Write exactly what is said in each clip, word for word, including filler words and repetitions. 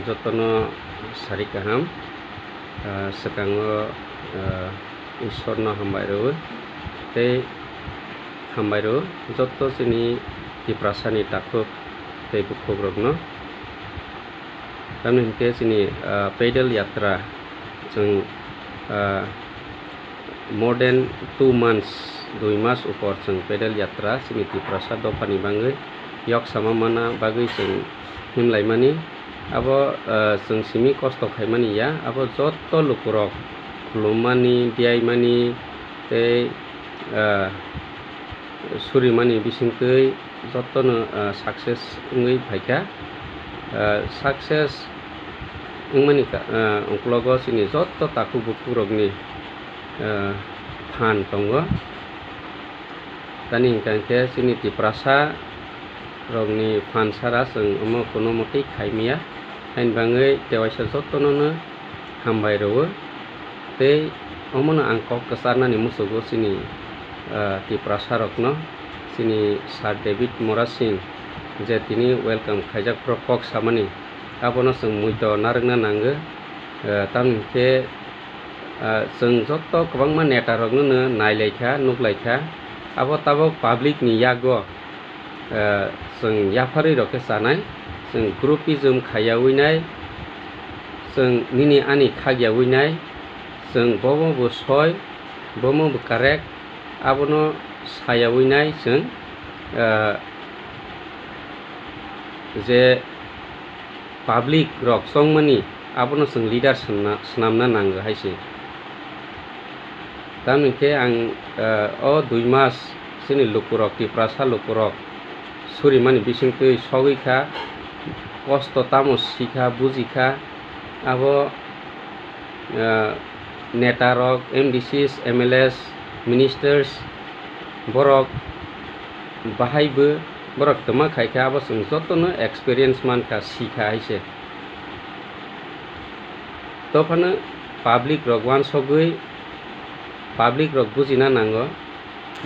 Jotono sari kaham, ah, swkango, ah, Ishwarno hambai rwo tei hambai rwo joto chini Tiprasani takhuk tei bukhukrokno. Tamni hinkhe chini, ah, pedal yatra chwng, ah, more than two months, dui mas upor chwng pedal yatra chini Tiprasa dophani bangwi yok sama mana bagwi chwng himlaimani. Abo, ah, chwng simi kosto khaimani ya, abo joto lukurok khulummani, diyaimani tei, ah, surimani bisingtwi jotono, ah, success wngwi phaikha. Ah, success wngmani ka-, ah, uklogo chini joto takhuk bukhukrokni, ah, phan tongo. Tani hwnkha khe chini Tiprasa rokni phan sara chwng omo kuno mwtwi khaimya, haini bagwi tewaisa jotonono hambai rwo. Tei omono ang kok kwcharnani muchugo chini, ah, Tiprasa rokno, chini Sir David Murasing je tini welcome khaijak phuru kok samani, abono chwng muito narwkna nango. Ah, tamni hinkhe, ah, chwng joto kwbangma neta rokno no nailaikha, nuklaikha, abo tabok public ni yago, ah, chwng yapharwi rok khe chanai, chwng groupism khaiyawi nai, chwng nini ani khakyawi nai, chwng bomo bo soi, bomo bo correct, abono sayawi nai chwng, ah, je public rok chongmani abono chwng leader swnamna, swnamna nango hai se. Tamni khe ang, ah, o dui mas chini lukurok, Tiprasa lukurok surimani bisingtwi sogwi kha, kosto tamo sikha, bujikha, abo, ah, neta rok, M D Cs, M L As, ministers, borok bahai bo, borok twma khaikha, abo chwng jotono experience mankha, sikha hai se. Tophano public rok uansogwi, public rok bujina nango,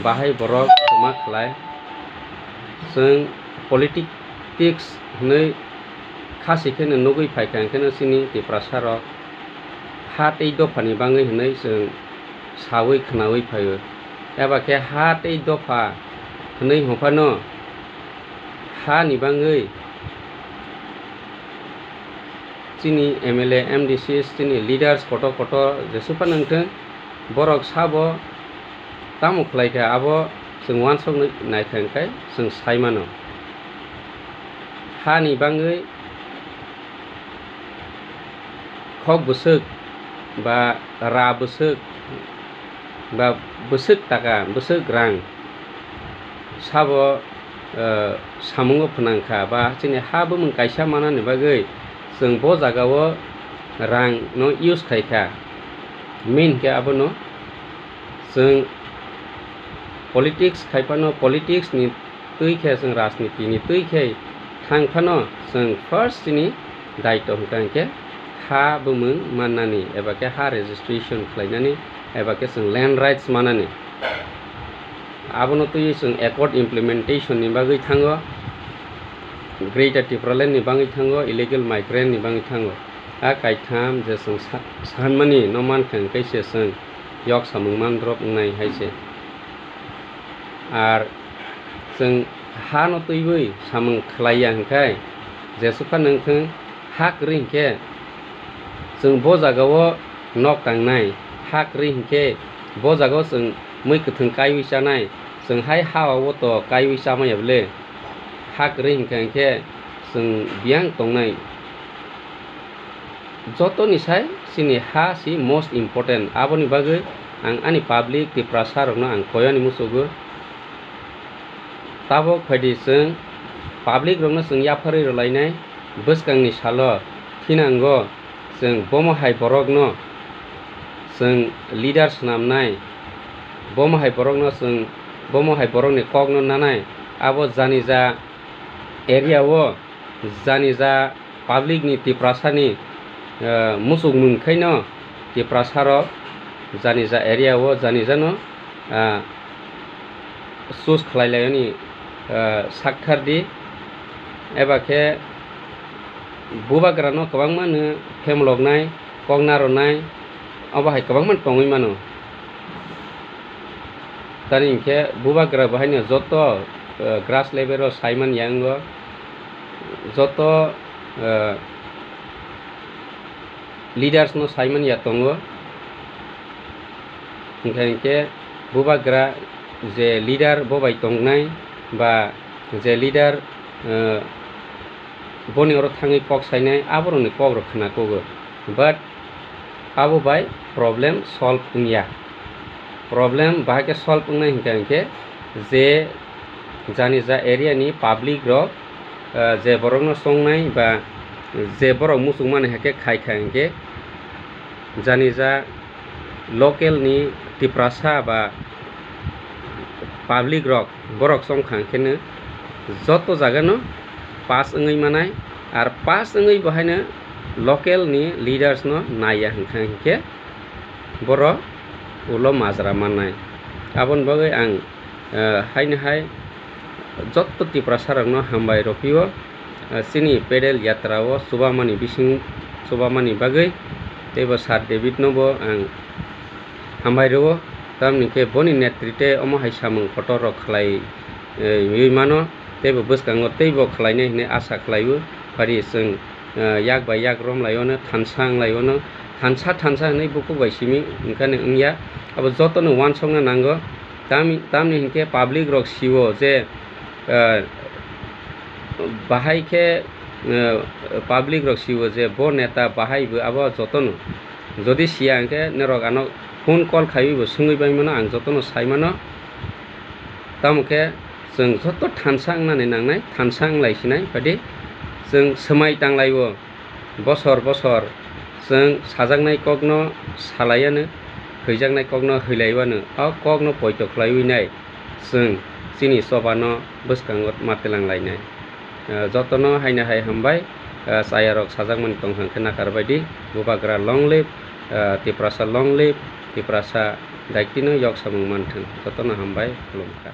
bahai borok twma khlai. Chwng politics hwnwi khasi kheno nugwi phaikha, hwnkheno chini Tiprasa rok ha tei dophani bangwi hwnwi chwng sawi khwnawi phaio. Eba khe ha tei dopha hwnwi hwnphano hani bangwi chini M L A, M D Cs, chini leaders kotor kotor jesuphano wngthwng, borok sabo tamo khlaikha, abo chwng uansuknwi naikha, hwnkhe chwng saimano. Hani bangwi khok bwswk ba ra bwswk ba bwswk taka, bwswk rang sabo, eh, samungo phnangkha ba chini ha bumung kaisa manani bagwi chwng bo jagao rangno use khaikha. Main khe abono chwng politics khaiphano, politics ni twi khe chwng rajniti ni twi khe thang phano chwng first chini daityo hwnkha hwnkhe ha bumung mannani eba khe ha registration khlainani eba khe chwng land rights manani. Abono twiwi chwng accord implementation ni bagwi thango, Greater Tipraland ni bagwi thango, illegal migrant ni bagwi thango. A kaitham je chwng sa-, sanmani no mankha hwnkhe se chwng yok samung mandrop wngnai hai se. Ar chwng hano twiwi samung khlaiya hwnkhe, jesuphano wngthwng, ha kwrwi hwnkhe chwng bo jagao nok tangnai, ha kwrwi hwnkhe bo jagao chwng mui kwthwng kaiwi chanai, chwng hai ha-o to kaiwi chamaya bwle, ha kwrwi hwnkhe, hwnkhe chwng biyang tongnai. Jotoni sai chini ha si most important. Aboni bagwi ang ani public Tiprasa rokno ang koyani muchugo. Tabok phaidi chwng public rokno chwng yapharwi rwlainai bwskangni salo thinango chwng bomo hai borokno chwng leader swnamnai, bomo hai borokno chwng, bomo hai borokni kokno nanai, abo janija area o janija public ni Tiprasa ni, eh, muchungmung khaino Tiprasa rok janija area o janija no, ah, choose khlai lai ani, ah, sakthar di eba khe Bubagrano kwbangma no phemloknai, kok narwnai, abo hai kwbangma tongwi mano. Tamni hinkhe bubagra bo haino joto, eh, grass level o saimanya wngo, joto, eh, leaders no saimanya tongo. Hinkhe hinkhe bubagra je leader bo bai tongnai ba je leader, eh, boni oro thangwi kok sainai, aborokni kokrok khna kugo. But abo bai problem solve wngya. Problem bahai khe solve wngnai hinkha hinkhe je jani ja area ni public rok, eh, je borokno chongnai ba je borok muchungmani hai khe khai kha hinkhe jani ja local ni Tiprasa ba public rok borok chongkha hinkhe no joto jaga no pass wngwi manai, ar pass wngwi bo haino local ni leaders no naiya hinkha hinkhe borok ulo majra mannai. Aboni bagwi ang, eh, haino hai joto Tiprasa rokno hambai rw phio, eh, chini pedal yatra o chubamani bising chubamani bagwi, tei bo Sir David no bo ang hambai rwo, tamni khe boni netrite omo hai samung kotor rok khlai, eh, wi mano, tei bo bwskango tei bo khlainai hinwi asa khlai o. Phari chwng, eh, yak bai yak rom lai o no, thansa wng lai o no, thansa thansa hinwi bukhuk bai simi wngkha ni wngya, abo joto no uansuk na nango. Tam-, tamni hinkhe public rok si o je, eh, bahai khe, eh, public rok si o je bo neta bahai bo abo joto no. Jodi siya hinkhe norok ano phone call khaiwi bo swngwi bai mano, ang jotono sai mano. Tamo khe chwng joto thansa wngnani nangnai, thansa wnglai sinai, phadi chwng swmai tanglai o, bosor bosor chwng sajaknai kokno salai ano, hwijaknai kokno hwilai o ano, o kokno poito khlaiwi nai chwng chini chobano bwskango ma twlang lainai. Eh, jotono haino hai hambai, eh, chayarok sajakmani tongthang khe nakar baidi, Bubagra long live, eh, Tiprasa long live, Tiprasa daitino yok samung manthang. Jotono hambai, khulumkha.